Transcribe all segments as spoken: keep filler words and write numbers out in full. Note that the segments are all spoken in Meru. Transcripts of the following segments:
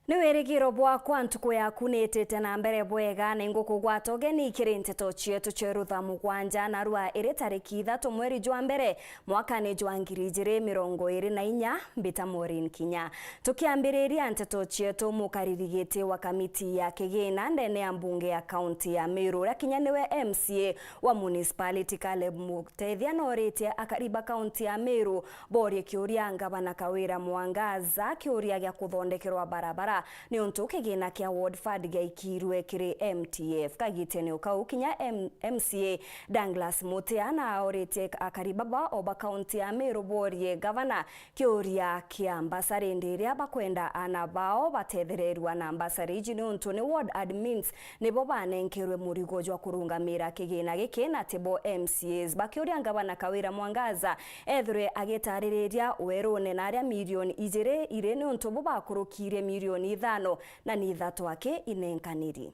Ni wirigiro bwakwa ntuku yaku niitite na mbere bwega, na ingukugwata ugeni kiri nteto cietu cia rutha mugwanja, narua iri tariki ithatu mweri jwa mbere, mwakani jwa ngiri ijiri mirongo iri na inya. Mbita Maureen Kinya. Tukiambiriria nteto cietu, mukariri giti wa kamiti ya kigina ndene ya mbunge ya kaunti ya Meru, uria kinya niwe M C A wa municipality, Caleb Mutethia, nooritie akari ba kaunti ya Meru borie kiuria ngavana Kawira Mwangaza kiuria gia kuthondekerwa barabara, niuntu kigina kia Ward Fund giaikirwe kiri M T F. Kagitene o kau, kinya M-, M C A Douglas Mutea naoritie akari baba o ba kaunti ya Meru borie ngavana kiuria kia mbasari, indi iria bakwenda aana bao batethererua na mbasari iji, niuntu ni ward admins nibo banenkerwe murigo jwa kurungamira kigina giki, na tibo M C As. Bakiuria ngavana Kawira Mwangaza ethirwe agitaririria werune na aria milioni ijiri iri, niuntu bo bakurukirie milioni ithano na ni ithatu aki inenkaniri.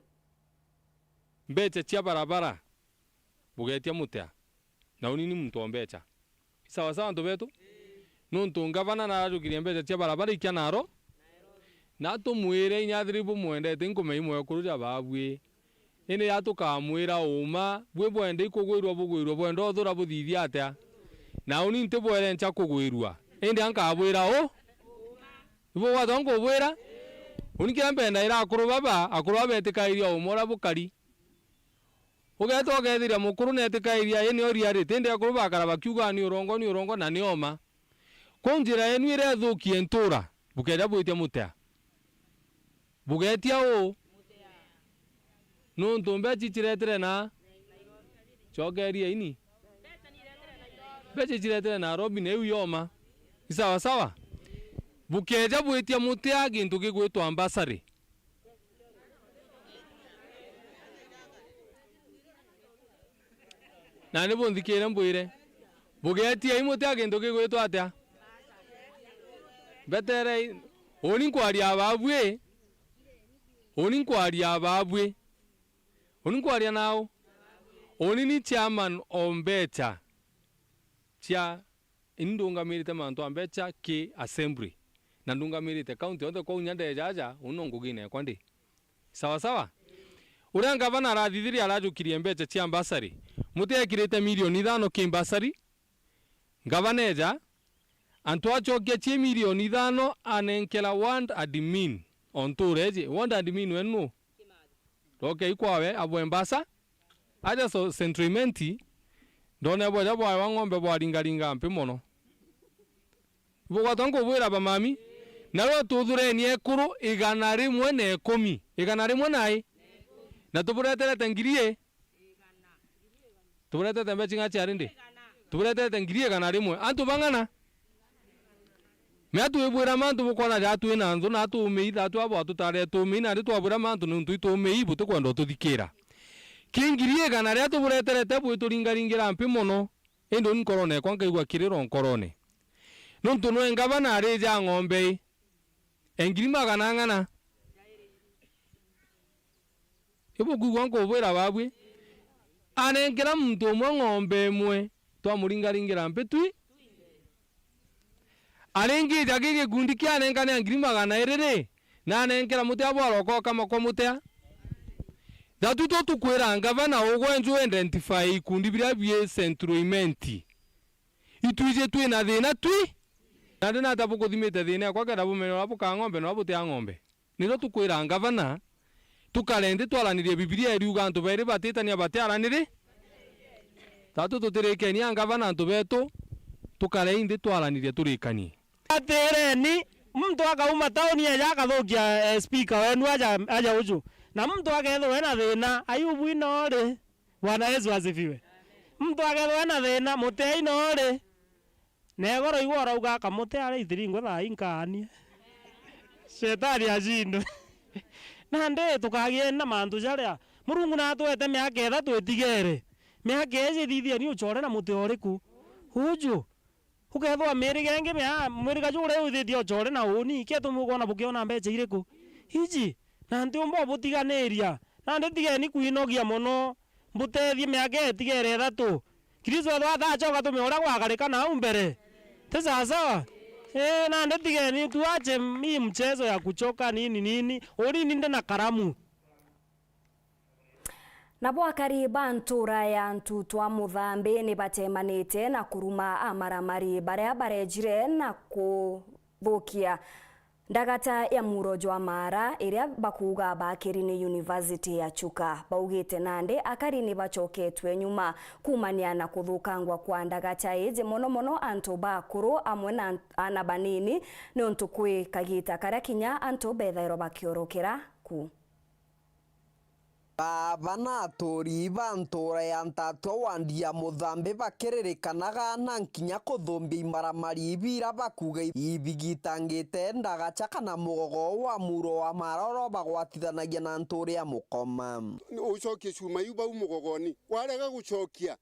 Mbecha cia barabara, bugetia Mutea, na uni ni muntu o mbecha. I sawa sawa, antu betu? Nuntu ngavana narajukirie mbecha cia barabara ikia naro, na tumwire inya athiri bumwendete, inkumenya i mwekuru ja babui. Indi ja tukamwira uma, bui bwenda ikugwirua bugwirua, bwenda uthura buthithia atia? Na uni ntibwere ncha kugwirua, indi ankabwira u? Ibugwatwa nkubwira? Uni kiria mpendaira akuru baba, akuru baba betikairia uma uria bukari. Ugeeta ukeethiria mukuru neetikairia, ii nio reality, indi akuru bakara bakiuga, "Ni urongo, ni urongo, na ni oma." Kwou njira yenu iria ithukie ntuura, bukeeja bwitia Mutea. Bugeetia uu? Nuntu mbecha icireetire na? Cokeria ini. Mbecha icireetire Nairobi, na iu yoma. I sawa sawa? Bukeeja bwitia Mutea gintu gigwitwa mbasari. Na ni bunthikire mbwire, bugeetiai Mutea gintu gigwitwa atia? Mbeterei, uni nkwaria ababui, uni nkwaria ababui, uni nkwaria nau, uni ni chairman o mbecha cia Ini ndungamirite mantu a mbecha ki assembly, na ndungamirite county yonthe, kwou inya ndeeja aja, uu no ngugine ekwa ndi. Sawa sawa? Uria ngavana arathithirie arajukirie mbecha cia mbasari, Mutea ekirite milioni ithano ki mbasari, ngavana eeja, antu acokia cie milioni ithano anenkera ward admin o ntuura iji. Ward admin wenu nu? Rokei kwawe abwe mbasa, aja so-, Central Imenti, ndone bweja bwaewa ng'ombe bwaringaringa mpi mono. Bugwatwa nkubwira bamami, nawe ututhureni ekuru igana rimwe na ikumi. Igana rimwe na i? Na tubureterete ngiri i? Tuburetete mbecha ing'ana ciari ndi? Tuburetete ngiri igana rimwe. Antu bang'ana? Mea twibwira mantu bukwona ja twina nthu na tumii, tha twa bwa tutare tumii, nandi twabwira mantu nuntu itumii butikwenda ututhikira. Ki ngiri igana ria tubureterete bwituringaringira mpi mono, indi uni nkorone ekwa nkaigua kiriro nkorone. Nuntu nwe ngavana arija ng'ombe i, e ngiri magana ang'ana? Ibukwigua nkubwira babui, anenkera muntu umwe ng'ombe imwe, twamuringaringira mpi twi. Aringija gi gikundi kianenkanea ngiri magana iri ri, nanenkera Mutea bwa roko ukama kwa Mutea. Thatu tu tukwira ngavana ugwe nju identify ikundi biria bi Central Imenti. Itwiji twina thina twi. Nandi nata bukuthimite thina ekwa kenda bumenya uria bukaa ng'ombe na uria butia ng'ombe? Nirio tukwira ngavana, tukare nthi twaranirie. Bibilia iriuga antu bairi batitania batiaraniri. Tatu tutirikeni a ngavana antu betu, tukarei nthi twaranirie turikanie. Atireni, muntu akauma tauni eja akathukia, eh, speaker wenu aja, aja uju. Na muntu akethirwa ena thina, ai ubui no ri? Bwana Yesu asifiwe. Muntu akethirwa ena thina, mutei no ri? Na igoro igwe urauga, "Kamutea aria itiringwe thaa ii nkaanie." Shetani acindwe. Nandi tukagieni na mantu jaria. Murungu natwete miaka ithatu itigere. Miaka iji thithieni uchore na muti uriku? Uju. Ukethirwa miriga ingi mia, mwiriga juu uria withitie uchore na uuni, kiatumi ukwona bukiona mbecha iriku? Iji. Na ntiumba ubutiganiria. Nandi tigeni kwinogia mono. Mbutethie miaka itigere ithatu. Kristo ethwa atachoka tume uria gwakarika nau mbere. Ti sawasawa? Eh, nandi tigeni tuache hii mchezo ya kuchoka nini nini. Uri ninde na karamu. Nabo akari ba ntuura ya Ntutwa Muthambi ni batemanite na kuruma amaramari baria barejire na kuthukia ndagata ya muuro jwa Maara, iria bakuuga baakiri ni University ya Chuka. Baugite nandi akari ni bachoketwe nyuma kuumania na kuthukangwa kwa ndagata iji, mono mono antu bakuru amwe na ana banini, niuntu kwi kagita karia kinya antu bethairwa bakiorokera ku. Baba na aturi ba ntuura ya Ntatwa wandi ya Muthambi bakiririkanaga na nkinya kuthumbia imaramari ibira bakuuga ibigitangite ndagacha kana mugogo wa muuro wa Maara uria bagwatithanagia na ntuura ya Mukoma. Ucokie cuma iu bau mugogoni. Warega gucokia,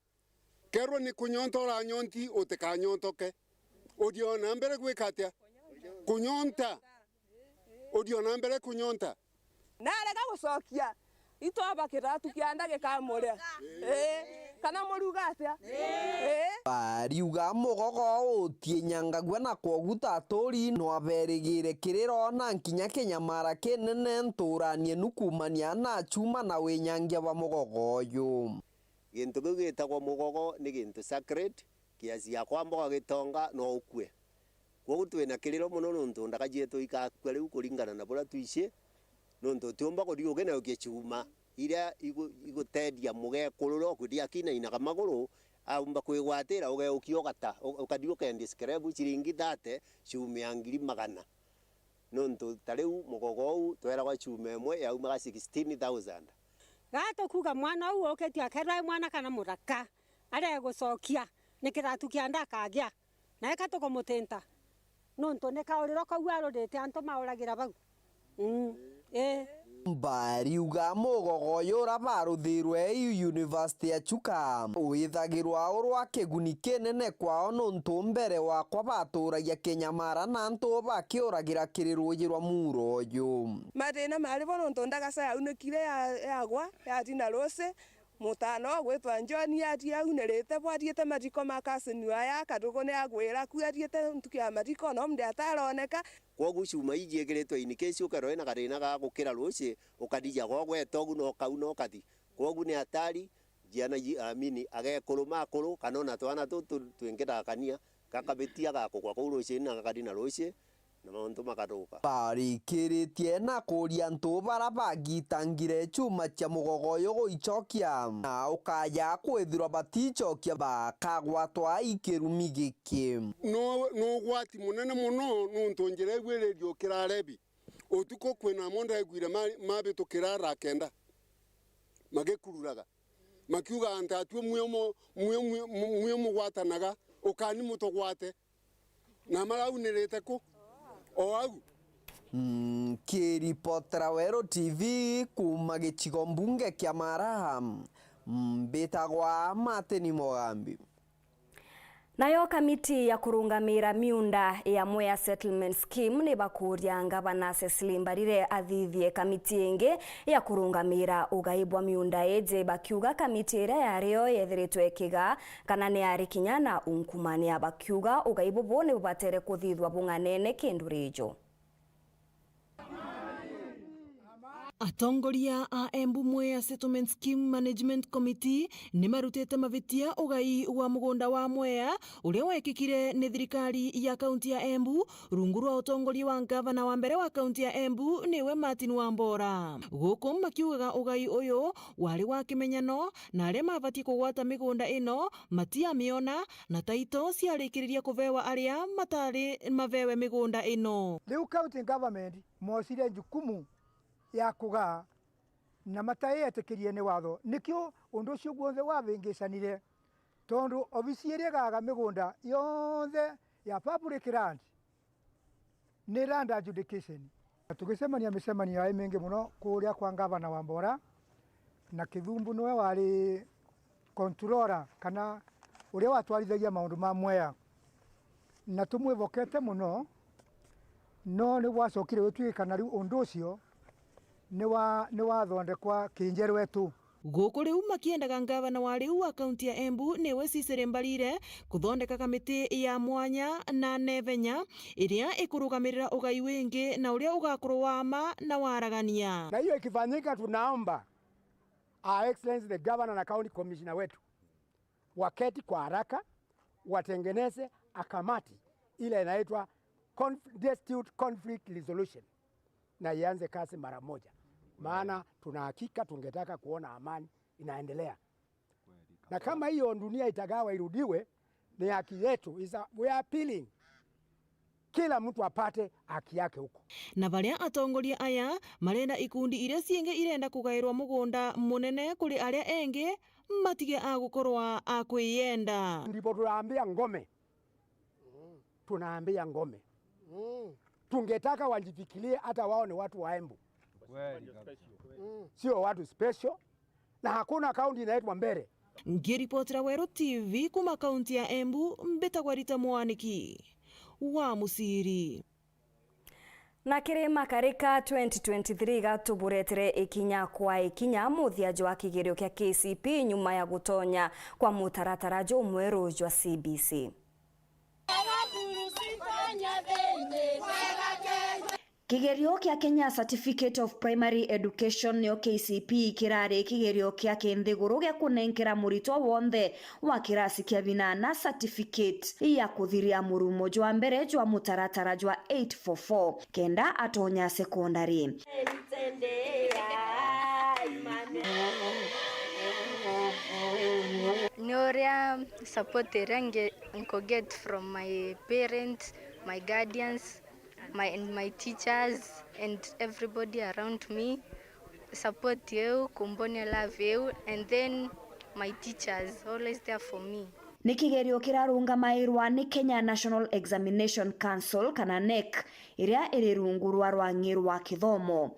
kerwo ni kunyonta uranyonti, utikanyontoke. Uthii o na mbere gwika atia? Kunyonta. Uthii o na mbere kunyonta. Narega gucokia, itwaba kiratu kia ndagika muria. Ii, kana muriuga atia? Ii. Bariuga mugogo utinyangagua na kwogu ta aturi no aberigire kiriro na nkinya kinyamara kinene ntuurani enu kuumania na chuma na winyangia bwa mugogo uyu. Gintu kiu gitagwa mugogo ni gintu sacred, kiasi ya kwamba ugagitonga no ukue. Kwogu twina kiriro mono nontu ndaka cietu ikakua riu kuringana na buria twici, nontu utiumba kuthi ukinagukia chuma iria igu-, iguteethia mugekuru uria ukuthi akinainaga maguru, aumba kwigwatira, ugeukia ugata, u-, ukathi ukeendia scrap chiringi thirty, chuma ya ngiri magana. Nontu ta riu mugogo uu tweragwa chuma imwe yaumaga sixteen thousand. Gaa tukuuga mwana uu uukitue akeethirwa e mwana kana muthaka, aregucokia, ni kiratu kia nda akagia, na eka tukumutinta, nontu ni kauriro kau arurite antu mauragira bau. Mm, ii. Bariuga mugogo uyu uria baruthirwe i University ya Chuka withagirwa urwa kiguni kinene kwao, nontu mbere wakwa baturagia kinyamara na antu bakiuragira kiri ruuji rwa muuro uyu. Mathina mari bo nontu ndagaca yaunikire ya-, yagwa, yatina ruuci, mutana ugwitwa John athii aunirite bo, athiite mathiko ma cousin aya, katuku ni agwira ku, athiite ntuku ya mathiko, no mndi ataroneka. Kwogu chuma iji ikiritwe in case ukerwa wina kathina ga gukira ruuci, ukathija gogweta ugu na ukauna ukathi. Kwogu ni hatari, ciana iji, amini, agekuru makuru, kana ona twana tutu twingithakania, gakabitia gakugwa kuu ruucini na gakathi na ruuci, na mauntu makathuka. Barikiritie na kuuria antu baria bagitangire chuma cia mugogo uyu guicokia, na ukaja kwithirwa baticokia bakagwatwa i kirumi giki. No, no ugwati munene mono, nontu njira iu iri riukira arebi. Utuku kwina amwe ndaiguire ma-, mabitukira thaa kenda, magikururaga, makiuga, "Antu atue mwio mu-, mwio, mwio, mwio mugwatanaga, ukani mutugwate." Na maraunirite ku? O au. Nkiripotera Weru T V kuuma gicigo mbunge kia Maara, mbitagwa Martin Mugambi. Nayo kamiti ya kurungamira miunda ya Mwea Settlement Scheme ni bakuuria ngavana Cecily Mbarire athithie kamiti ingi ya kurungamira ugai bwa miunda iji, bakiuga kamiti iria yario yethiritwe ikiga kana ni yari kinya na ungumania, bakiuga ugai bubu ni bubatere kuthithwa bung'anene kindu rijo. Atongoria a Embu Mwea Settlement Scheme Management Committee ni marutite mavitia ugai wa mugunda wa Mwea uria wekikire ni thirikari ya kaunti ya Embu rungu rwa utongoria wa ngavana wa mbere wa kaunti ya Embu niwe Martin Wambora. Guku makiugaga ugai uyu wari wa kimenyano na aria mabatie kugwata migunda ino matiamiona, na taito ciarikiriria kuvewa aria matari mavewe migunda ino. Riu county government moocire jukumu ya kugaa na mataietikirie ni watho. Nikio undu ucio guothe wavingicanire, tondu obisi iria igaaga migunda yonthe ya public land ni land adjudication. Tugicemania micemanio ya imingi muno kuria kwa ngavana wa Mbora, na Kithumbu niwe wari controller kana uria watwarithagia maundu ma Mwea, na tumwivokete muno, no ni gwacokire gwituikana riu undu ucio ni wa-, ni wathondekwa kinjerwetu. Guku riu makiendaga ngavana wa riu wa kaunti ya Embu niwe Cecily Mbarire kuthondeka kamiti ya mwanya na nevenya iria ikurugamirira ugai wingi na uria ugakorwo wa ma na waragania. Na hiyo ikifanyika, tunaomba Her Excellency the Governor na County Commissioner wetu waketi kwa haraka, watengeneze a kamati ile inaitwa conf-, Dispute Conflict Resolution, na ianze kazi mara moja, maana tuna hakika tungetaka kuona amani inaendelea. Na kama hiyo dunia itagawa irudiwe, ni haki yetu, is a, we are appealing. Kila mtu apate haki yake huko. Na baria atongoria aya marenda ikundi iria ciingi irenda kugairwa mugunda munene kuri aria engi matige a gukorwa a kwiyenda. Ndipo tunaambia ngome. Tunaambia ngome. Tungetaka wajifikirie hata wao ni watu wa Embu. Kweli kabisa. Sio watu special, na hakuna kaunti inaitwa Mbeere. Ngiripotera Weru T V kuma kaunti ya Embu, mbitagwa Rita Mwaniki wa Musiri. Na kiri makarika twenty twenty-three gatuburetere ikinya kwa ikinya muthia jwa kigerio kia K C P nyuma ya gutonya kwa mutaratara jumweru jwa C B C. Kigerio kia Kenya Certificate of Primary Education, nio K C P, kirari kigerio kia kinthiguru gia kunenkera muritwa wonthe wa kirasi kia binana certificate ya kuthiria murumo jwa mbere jwa mutaratara jwa eight four four, kenda atonya secondary. Ni uria support iria nge-, nko get from my parents, my guardians, my, and my teachers and everybody around me. Support iu, kumbonia love iu, and then my teachers always there for me. Ni kigerio kirarungamairwa ni Kenya National Examination Council, kana NEC, iria iri rungu rwa rwang'i rwa kithomo.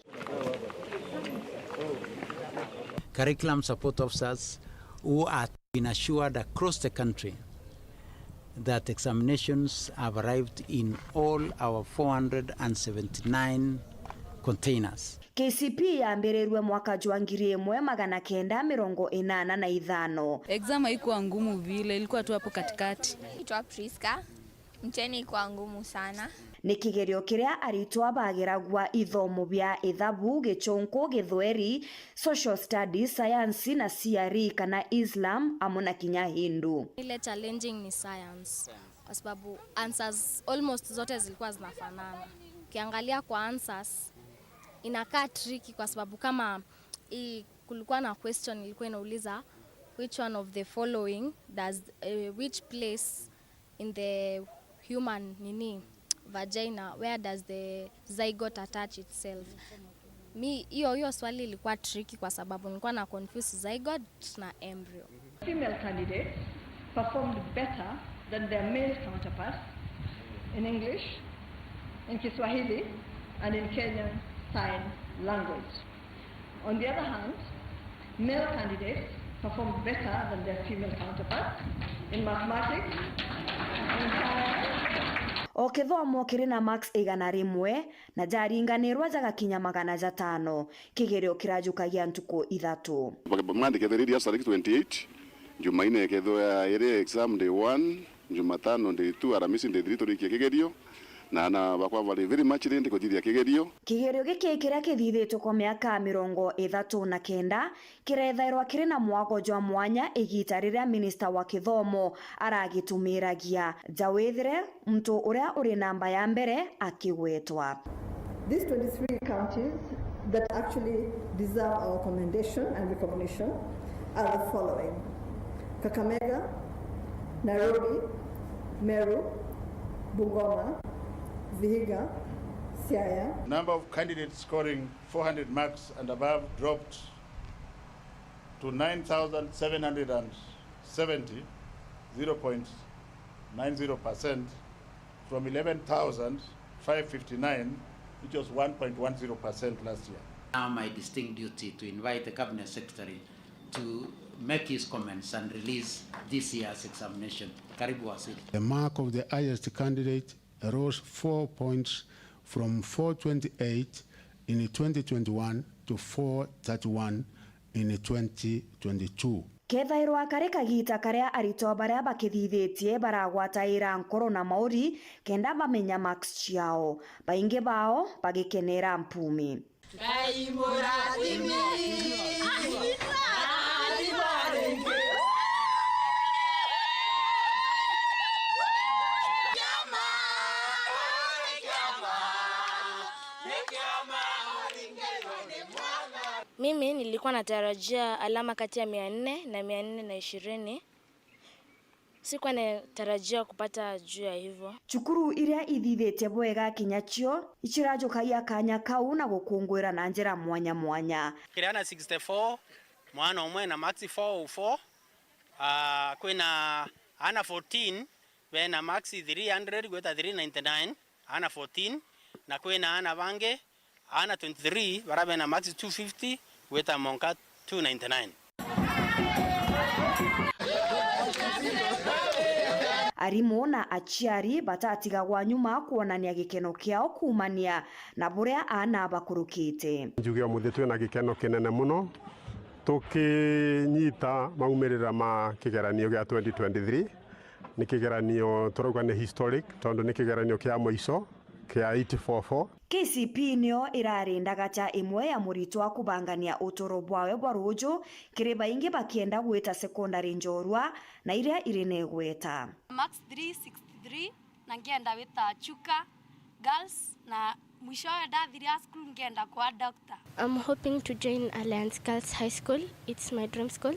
Curriculum support officers who are been assured across the country that examinations have arrived in all our four hundred and seventy-nine containers. K C P yambirirwe mwaka jwa ngiri imwe magana kenda mirongo inana na ithano. Exam haikuwa ngumu vile, ilikuwa tu hapo katikati. Naitwa Priska. Mtihani ilikuwa ngumu sana. Ni kigerio kiria aritwa bageragua ithomo bia ithabu, gichunku, githweri, social studies, sayansi na C R E kana Islam, amwe na kinya Hindu. Ile challenging ni science, kwa sababu answers almost zote zilikuwa zinafanana. Ukiangalia kwa answers, inakaa tricky kwa sababu kama hii, kulikuwa na question ilikuwa inauliza, which one of the following does, eh, which place in the human nini, vagina, where does the zygote attach itself? Mi, hiyo, hiyo swali ilikuwa tricky kwa sababu nilikuwa na confuse zygote na embryo. Female candidates performed better than their male counterparts in English, in Kiswahili, and in Kenyan Sign Language. On the other hand, male candidates performed better than their female counterparts in mathematics, in science. O kithomo kiri na marks igana rimwe na jaringanirwa jagakinya magana jatano. Kigerio kirajukagia ntuku ithatu. Monday kethira iri tariki twenty-eight, Jumaine kethira iri exam day one, Jumatano day two, Aramisi day three turikie kigerio, na ana bakwa bari very much ready kuthithia kigerio. Kigerio giki kiria kithithitwe kwa miaka mirongo ithatu na kenda kirethairwa kiri na mwago jwa mwanya igita riria minista wa kithomo aragitumiragia, ja withire muntu uria uri namba ya mbere akigwetwa. These twenty-three counties that actually deserve our commendation and recognition are the following: Kakamega, Nairobi, Meru, Bungoma, Vihiga, Siaya. Number of candidates scoring four hundred marks and above dropped to nine thousand seven hundred and seventy, zero point nine zero percent, from eleven thousand five fifty-nine, which was one point one zero percent last year. Now my distinct duty to invite the Cabinet Secretary to make his comments and release this year's examination. Karibu Waziri. The mark of the highest candidate rose four points from four twenty-eight in twenty twenty-one to four thirty-one in twenty twenty-two. Kethairwa kari kagiita karia aritwa baria bakithithitie baragwataira nkoro na mauri kenda bamenya marks ciao, baingi bao bagikenera mpumi. Ngai murathimi. Mimi nilikuwa natarajia alama kati ya mia nne na mia nne na ishirini. Sikuwa natarajia kupata juu ya hivyo. Cukuru iria ithithitie bwega kinya cio icirajukagia kanya kau na gukunguira na njira mwanya mwanya. Kiri ana sixty-four, mwana umwe na max four oh four. Ah, kwina ana fourteen bena max three hundred gwita three ninety-nine, ana fourteen, na kwina ana bangi ana twenty-three bara bena max two fifty gwita monka two ninety-nine. Arimu na aciari batatigagwa nyuma kwonania gikeno kiao kuumania na buria aana bakurukite. Njuge umuthi twina gikeno kinene muno tukinyita maumirira ma kigeranio gia twenty twenty-three. Ni kigeranio turauga ni historic tondu ni kigeranio kia mwico kia eight four four. K C P nio irari ndagacha imwe ya muritwa kubangania uturo bwawe bwa ruuju kiri baingi bakienda gwita sekondari njorua na iria iri na igweta. Max three sixty-three na ngienda wita Chuka Girls na mwishowe ndathiria cukuru ngienda kwa doctor. I'm hoping to join Alliance Girls High School. It's my dream school.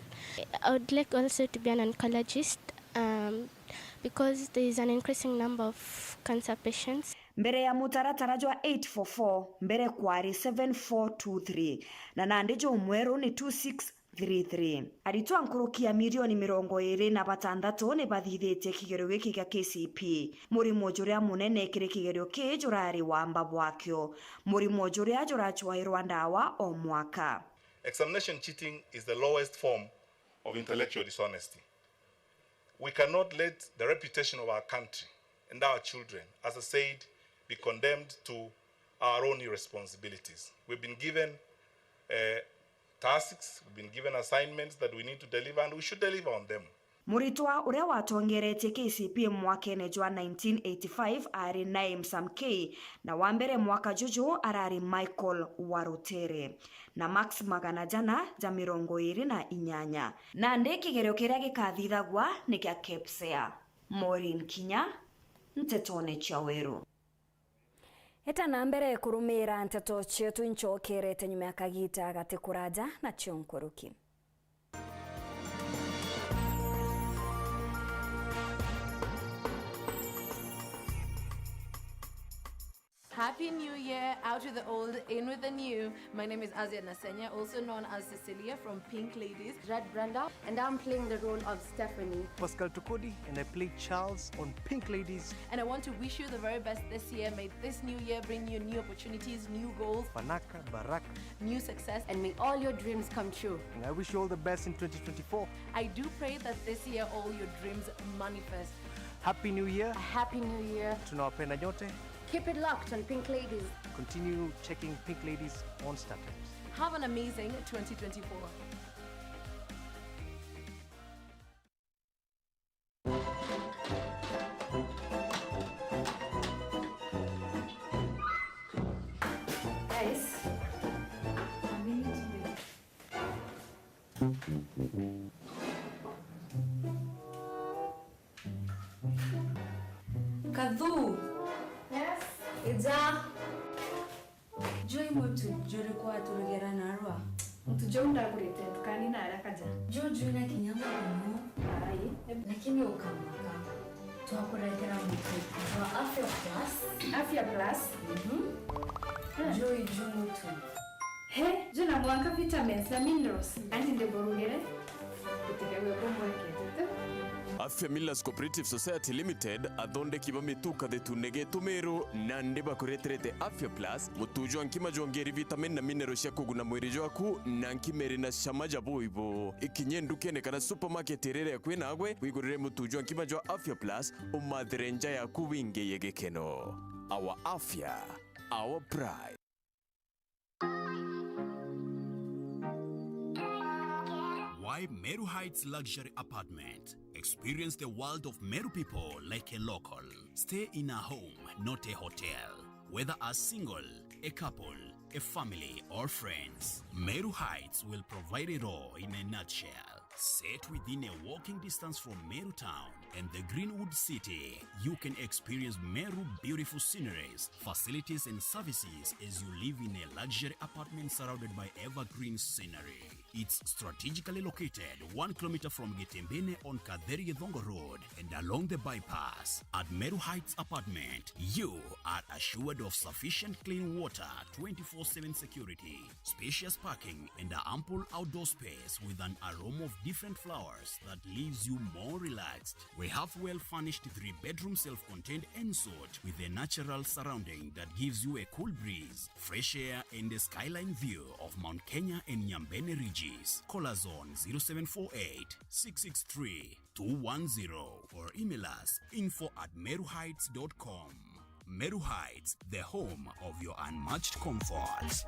I would like also to be an oncologist, um, because there is an increasing number of cancer patients. Mbere ya mutaratara jwa eight four four, mbere kwari seven four two three, na nandi juu mweru ni two six three three. Aritwa nkuruki ya milioni mirongo iiri na batantatu ni bathithitie kigerio giki gia K C P. Murimo juria munene kiri kigerio kii jurari wamba bwakio, murimo juria juracwairwa ndawa o mwaka. Examination cheating is the lowest form of intellectual dishonesty. We cannot let the reputation of our country and our children, as I said, be condemned to our own irresponsibilities. We've been given uh, tasks, we've been given assignments that we need to deliver, and we should deliver on them. Muritwa uria watongeretie K C P mwakene jwa nineteen eighty-five aari Naim Samkei, na wa mbere mwaka juju arari Michael Warutere, na max magana jana ja mirongo iiri na inyanya. Nandi kigerio kiria gikathithagwa ni kia KPSEA. Maureen Kinya, Ntetone cia Weru. Eta na mbere kurumiira nteto cietu, incokerete nyuma ya kagiita gati kuraja nacio nkuruki. Happy New Year, out with the old, in with the new. My name is Azia Nasenya, also known as Cecilia from Pink Ladies. Jad Brenda, and I'm playing the role of Stephanie. Pascal Tukodi, and I play Charles on Pink Ladies. And I want to wish you the very best this year. May this new year bring you new opportunities, new goals, Fanaka, Baraka, new success, and may all your dreams come true. And I wish you all the best in twenty twenty-four. I do pray that this year all your dreams manifest. Happy New Year. A Happy New Year. Tunawapenda nyote. Keep it locked on Pink Ladies. Continue checking Pink Ladies on StarTimes. Have an amazing twenty twenty-four. Guys, Kathu. Yes. Ija. Juu i mutu juriku waturugera narua? Mutu juu ndagurite ntukani na araka ja. Juu juu na kinya muno. Ai. Lakini ukamaka. Twakuretera mutu jwa Afya Plus. Afya Plus? Mhm. Juu i juu mutu. He, juu na mwanka vitamins na minerals, kandi ndiburugire, gutigagwe kumwekete tu. Afya Millers Cooperative Society Limited, athondeki ba mitu kathetune getu Meru, nandi bakureterete Afya Plus, mutu jwa nkima jwongeri vitamin na mineral cia kuguna mwiri jwaku, na nkima iri na cama ja buibu. Ikinye ndukene kana supermarket iria iri akui nagwe, wigurire mutu jwa nkima jwa Afya Plus, umathire nja yaku wingiye gikeno. Our Afya, our pride. By Meru Heights Luxury Apartment. Experience the world of Meru people like a local. Stay in a home, not a hotel. Whether a single, a couple, a family, or friends, Meru Heights will provide it all in a nutshell. Set within a walking distance from Meru town and the Greenwood City, you can experience Meru beautiful sceneries, facilities, and services as you live in a luxury apartment surrounded by evergreen scenery. It's strategically located one kilometer from Getembene on Katheri Githongo Road and along the bypass. At Meru Heights Apartment, you are assured of sufficient clean water, twenty-four seven security, spacious parking, and ample outdoor space with an aroma of different flowers that leaves you more relaxed. We have well-furnished three-bedroom self-contained ensuite with a natural surrounding that gives you a cool breeze, fresh air, and a skyline view of Mount Kenya and Nyambene Ridges. Call us on zero seven four eight, six six three, two one zero or email us info at meruheights dot com. Meru Heights, the home of your unmatched comfort.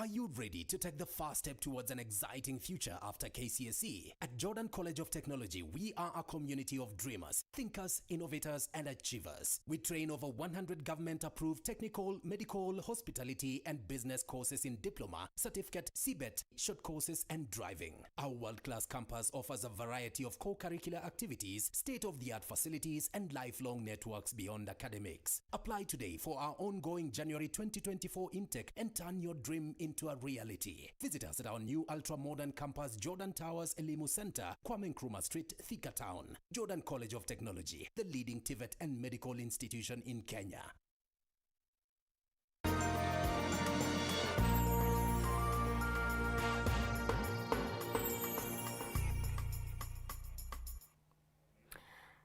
Are you ready to take the first step towards an exciting future after K C S E? At Jordan College of Technology, we are a community of dreamers, thinkers, innovators, and achievers. We train over one hundred government-approved technical, medical, hospitality, and business courses in diploma, certificate, C bet, short courses, and driving. Our world-class campus offers a variety of co-curricular activities, state-of-the-art facilities, and lifelong networks beyond academics. Apply today for our ongoing January twenty twenty-four intake and turn your dream into a reality. Visit us at our new ultra-modern campus, Jordan Towers Elimu Center, Kwame Nkrumah Street, Thika Town. Jordan College of Technology, the leading TVET and medical institution in Kenya.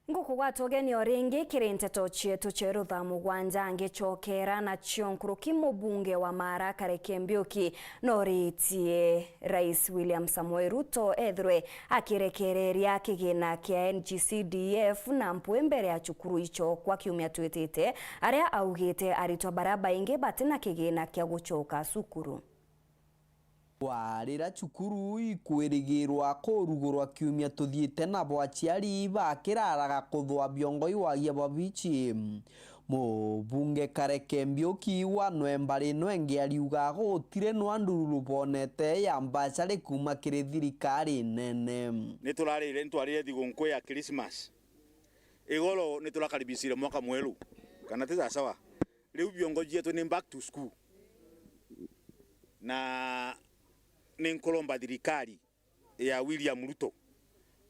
Ngukugwata ugeni o ringi kiri nteto cietu cia rutha mugwanja, ngicokera nacio nkuruki. Mubunge wa Maara Kareke Mbiuki noritie Rais William Samoei Ruto ethirwe akirekereria kigina kia N G C D F na mpwi mbere ya cukuru icokwa kiumia twitite, aria augite aritwa baria baingi batina kigina kia gucoka cukuru. Kwarira cukuru ikwirigirwa kurugurwa kiumia tuthiite, nabo aciari bakiraraga kuthwa biongo iwagia babici. Mubunge Kareke Mbiuki wa Nwemba ri nwengi ariuga gutiri nwa ndururu bonete ya mbacari kuuma kiri thirikari nene. Niturarire, nitwarire thigunku ya Christmas. Igoro niturakaribicire mwaka mweru, kana ti sawasawa? Riu biongo cietu ni back to school, na ni nkuromba thirikari ya William Ruto,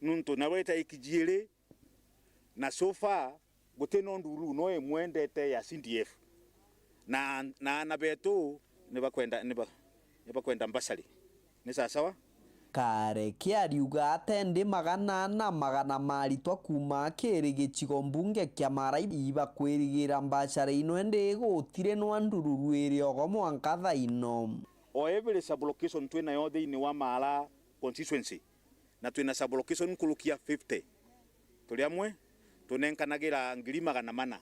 nuntu nabo ita ikijiiri, na so far guti no nduru no imwe ndete ya C D F, na, na aana betu nibakwenda, niba-, nibakwenda mbacari. Ni sawasawa? Kareke ariuga ati ndi magana na magana ma aritwa kuuma kiri gicigo mbunge kia Maara ibakwirigira mbacari ino, indi gutiri nwa ndururu iri ogo mwanka thaa ino. O every sub-location twinayo thiini wa Maara constituency, na twina sub-location nkuruki ya fifty. Turi amwe, tunenkanagira ngiri magana mana.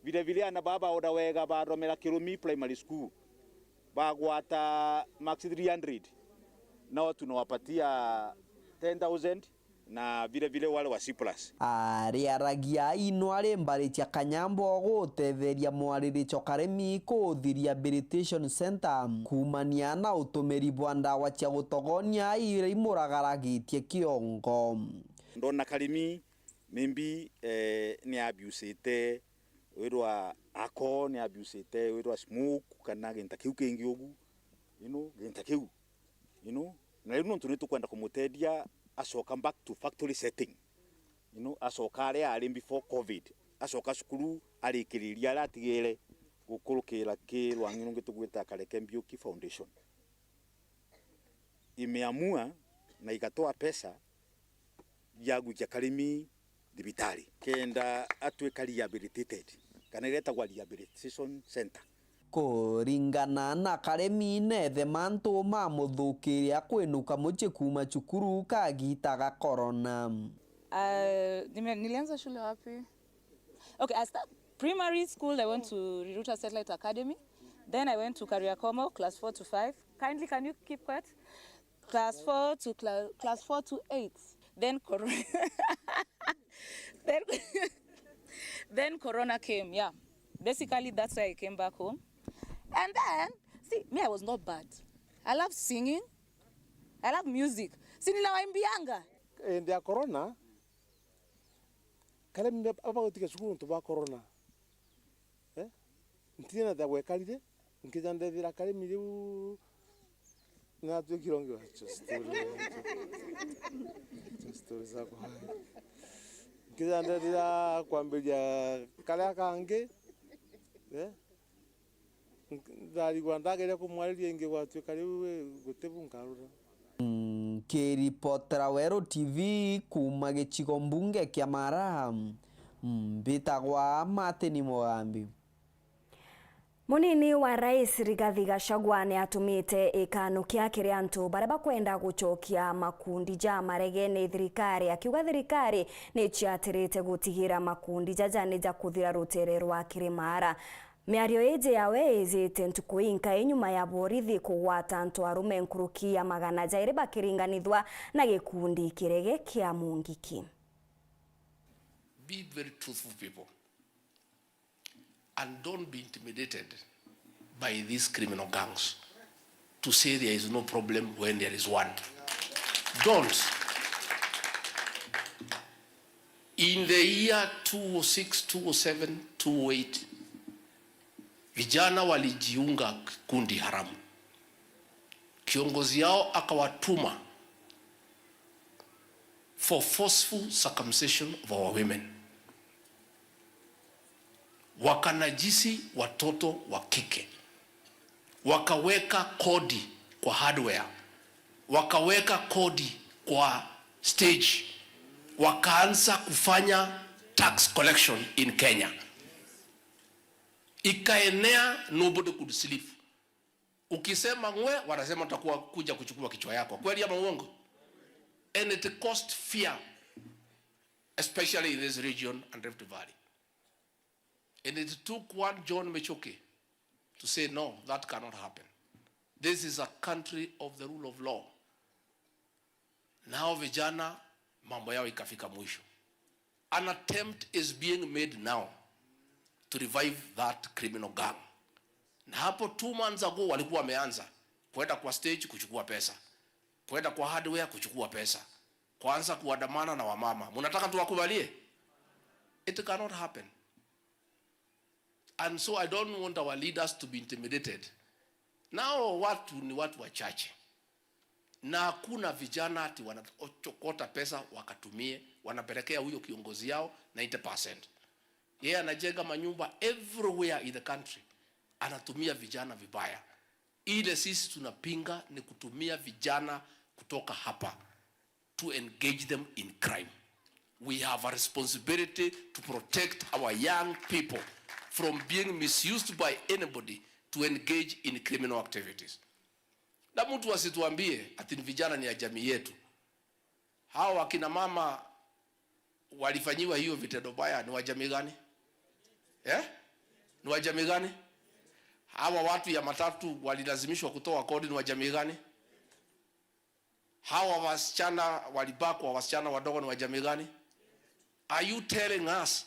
Vile vile aana baa baoda wega bathomera Kirumi Primary School, bagwata marks three hundred, nao tunawapatia ten thousand, na vile vile wale wa C plus. Ariaragia ino ari mbari cia Kanyambo gutetheria mwaririco Karemi kuthi Rehabilitation Center kuumania na utumiri bwa ndawa cia gutogonia iria imuragaragitie kiongo. Ndona Karemi Maybe, eh, ni abusite wirwa alcohol, ni abusite wirwa smoke, kana ginta kiu kingi ugu, you know, ginta kiu, you know. Na riu nontu ni tukwenda kumuteethia acoka back to factory setting, you know, acoka aria ari before covid, acoka cukuru arikiriria aria atigire, gukurukira ki rwangi rungi tugwita Kareke Mbiuki Foundation. Imeamua na igatoa pesa ya gwikia Karimi thibitari kenda atwika rehabilitated, kana iria itagwa rehabilitation center. Kuringana na Karimi, nethe mantu mamuthukiria kwinuka mucii kuuma cukuru kagita ga corona. Uh, nime- nilianza shule wapi? Okay, I start primary school, I went to Riruta Satellite Academy. Then I went to Kariakomo, class four to five. Kindly, can you keep quiet? Class four to cla- class four to eight. Then corona. then, then corona came, yeah. Basically, that's why I came back home. And then, see, me, I was not bad. I love singing. I love music. Si ninawaimbianga. Indi ya corona, Karimi abagutiga cukuru nontu bwa corona. Eh? Ntinya na gwekarire, nkija ndethira Karimi riu, natwikire ungi wa story. Story zakwa. Nkija ndethira kwambiria karia kangi, eh? Ndarigwa ndageria kumwariria ingi, gwatuika riu, eh, guti bu nkarura. Nkiripotera Weru T V kuuma gicigo mbunge kia Mara, mbitagwa Martin Mugambi. Munini wa Rais Rigathi Gachagua ni atumite ikanukia kiri antu baria bakwenda gucokia makundi ja marege ni thirikari, akiuga thirikari ni ciatirite gutigira makundi jaja ni jakuthira rutere rwa Kirimara. Miario iji yawe ijite ntuku inkai nyuma ya borithi kugwata antu arume nkuruki ya magana jairi bakiringanithwa na gikundi kirege kia Mungiki. Be very truthful people and don't be intimidated by these criminal gangs to say there is no problem when there is one. Don't. In the year two oh six, two oh seven, two oh eight, vijana walijiunga kikundi haramu. Kiongozi yao akawatuma for forceful circumcision of our women. Wakanajisi watoto wa kike, wakaweka kodi kwa hardware, wakaweka kodi kwa stage, wakaanza kufanya tax collection in Kenya. Ikaenea, nobody could sleep. Ukisema ng'we, wanasema utakuwa kuja kuchukua kichwa yako. Kweli ama uongo? And it caused fear, especially in this region and Rift Valley. And it took one John Michuki to say, "No, that cannot happen. This is a country of the rule of law." Nao vijana mambo yao ikafika mwisho. An attempt is being made now to revive that criminal gang. Na hapo two months ago walikuwa wameanza kwenda kwa stage kuchukua pesa, kwenda kwa hardware kuchukua pesa, kwanza kuandamana na wamama. Munataka tuwakubalie? It cannot happen. And so I don't want our leaders to be intimidated. Nao watu ni watu wachache. Na hakuna vijana ati wanachokota pesa wakatumie, wanapelekea huyo kiongozi yao ninety percent. Yeye anajenga manyumba everywhere in the country. Anatumia vijana vibaya. Ile sisi tunapinga ni kutumia vijana kutoka hapa to engage them in crime. We have a responsibility to protect our young people from being misused by anybody to engage in criminal activities. Na mtu asituambie ati ni vijana ni ya jamii yetu. Hao wakina mama walifanyiwa hiyo vitendo baya ni wa jamii gani? Eh? Ni wa jamii gani? Hawa watu ya matatu walilazimishwa kutoa kodi ni wa jamii gani? Hawa wasichana walibakwa, wasichana wadogo ni wa jamii gani? Are you telling us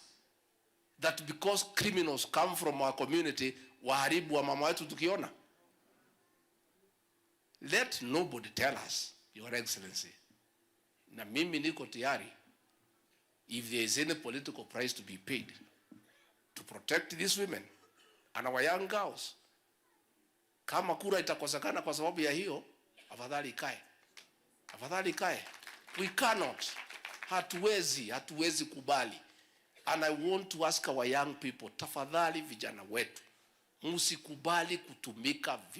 that because criminals come from our community, waharibu wa mama wetu tukiona? Let nobody tell us, Your Excellency. Na mimi niko tayari if there is any political price to be paid to protect these women and our young girls, kama kura itakosekana kwa sababu ya hiyo, afadhali ikae, afadhali ikae. We cannot, hatuwezi, hatuwezi kubali. And I want to ask our young people, tafadhali, vijana wetu, msikubali kutumika